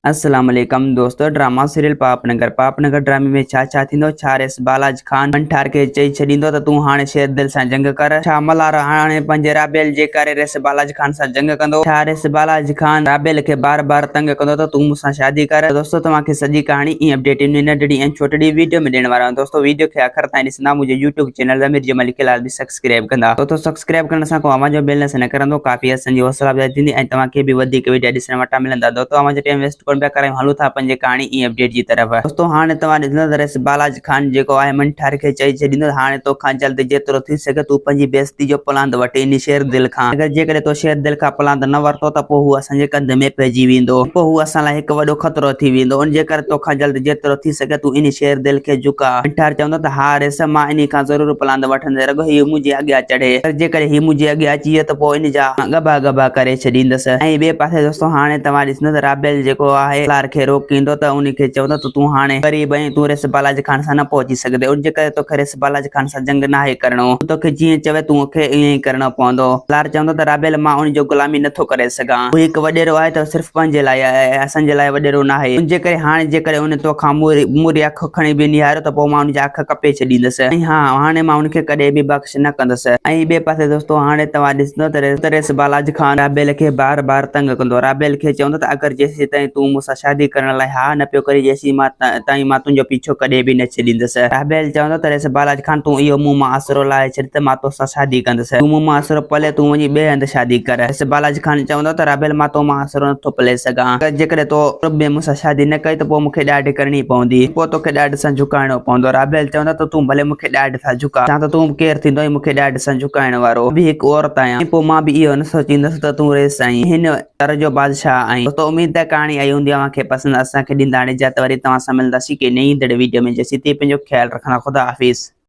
السلام عليڪم دوستو ڊراما سيريل پاپ نگر پاپ نگر ڊرامي ۾ ڇا ڇا ٿيندو ڇا ريس بالاج خان منٺار کي چئي ڇڏيندو ته تون هاڻي شير دل سان جنگ ڪر ڇا ملهار هاڻي پنهنجي رابيل جي ڪري ريس بالاج خان سان جنگ ڪندو ڇا ريس بالاج خان رابيل کي بار بار تنگ ڪندو ته تون مون سان شادي ڪر دوستو توهان کي سڄي ڪهاڻي ۽ اپڊيٽ ان ننڍڙي ۽ ڇوٽڙي ويڊيو ۾ ڏيڻ وارو آهيان دوستو ويڊيو کي آخر تائين ڏسندا منهنجي يوٽيوب چينل ضمير جمالي کي لازمي سبسڪرائب ڪندا دوستو سبسڪرائب ڪرڻ سان ڪو اوهان جو بيلنس نه ڪرندو ڪافي اسان جي حوصلا افزائي ٿيندي ۽ توهان کي به وڌيڪ ويڊيا ڏسڻ وٽان ملندا دوستو اوهان جو ٽائيم ويسٽ ڪونه پيا ڪرايون هلون ٿا پنهنجي ڪهاڻي ۽ اپڊيٽ جي طرف. دوستو هاڻي توهان ڏسندا ته رئيس بالاچ خان جيڪو آهي منٺار کي چئي ڇڏيندو ته هاڻي توکان جلد جيترو ٿي سگهي تون پنهنجي بيعزتي جو پلاند وٺ انهي شير دل کان اگر جيڪڏهن تو شير دل کان پلاند نه ورتو ته پوء هو اسان جي ڪنڌ ۾ پئجي ويندو ۽ پوء هو اسان لاء هڪ وڏو خطرو ٿي ويندو ان جي ڪري توکان جلد جيترو ٿي سگهي تون انهي شير دل کي جهڪاء. منٺار چوندو ته ها رئيس مان انهي کان ضرور پلاند وٺندس رڳو هيء منهنجي اڳيان چڙهي، پر جيڪڏهن هيء منهنجي اڳيان اچي ويو ته پوء ان جا ڳڀا ڳڀا ڪري ڇڏيندس. ۽ ٻئي پاسي دوستو هاڻي توهان ڏسندو ته رابيل جيڪو آهي سالار کي روڪيندو ته ان کي چوندو ته تون هاڻي غريب آهين تون ريس بالاجي خان سان نه پهچي سگهندين ان جي ڪري توکي ريس بالاجي خان سان جنگ ناهي ڪرڻو هو توکي جيئن چوي تون کي ائين ئي ڪرڻو پوندو. سالار چوندو ته رابيل مان ان جو غلامي نٿو ڪري سگهان هو هڪ وڏيرو آهي ته صرف پنهنجي لاء آهي ۽ اسان جي لاء وڏيرو ناهي ان جي ڪري هاڻي جيڪڏهن ان توکان موري اک کڻي به نهاريو ته پوء مان ان جا اک ڪپي ڇڏيندس ۽ ها هاڻي مان ان کي ڪڏهن به بخش نه ڪندس. ۽ ٻئي پاسي دوستو هاڻي توهان ڏسندو ته ريس بالاج خان رابيل کي بار بار تنگ ڪندو رابيل کي چوندو ته اگر جيسيتائين تون مون سان شادي ڪرڻ لاء ها نه پيو ڪرين جيسين تائين مان تنهنجو پيڇو ڪڏهن به نه ڇڏيندس. رابيل چوندو ته ريس بالاج خان تون اهو مون مان آسرو لاهي ڇڏ ته مان توسان شادي ڪندس. تون مون مان آسرو پلي تون وڃي ٻئي هنڌ شادي ڪر. ريس بالاج خان چوندو ته رابيل مان تو مان آسرو نٿو پلي سگهان اگر جيڪڏهن تو به مون سان شادي نه ڪئي ته پوء مون کي ڏاڍ ڪرڻي پوندي پوء توکي ڏاڍ سان جهڪائڻو پوندو. رابيل چوندو ته تون ڀلي مون کي ڏاڍ سان جهڪاء، ڇا ته تون ڪير ٿيندو آهين مون کي ڏاڍ سان جهڪائڻ وارو؟ مان به هڪ عورت آهيان ۽ پوء مان به اهو نه سوچيندس ته تون رئيس آهين ۽ هن تر جو بادشاهه آهين. دوستو اميد ته ڪهاڻي آئي هوندي اوهان کي پسند. اسان کي ڏيندا هاڻي اجازت وري توهان سان ملنداسين ڪنهن نئين ايندڙ ويڊيو ۾ جيسين تائين پنهنجو خيال رکندا خدا حافظ.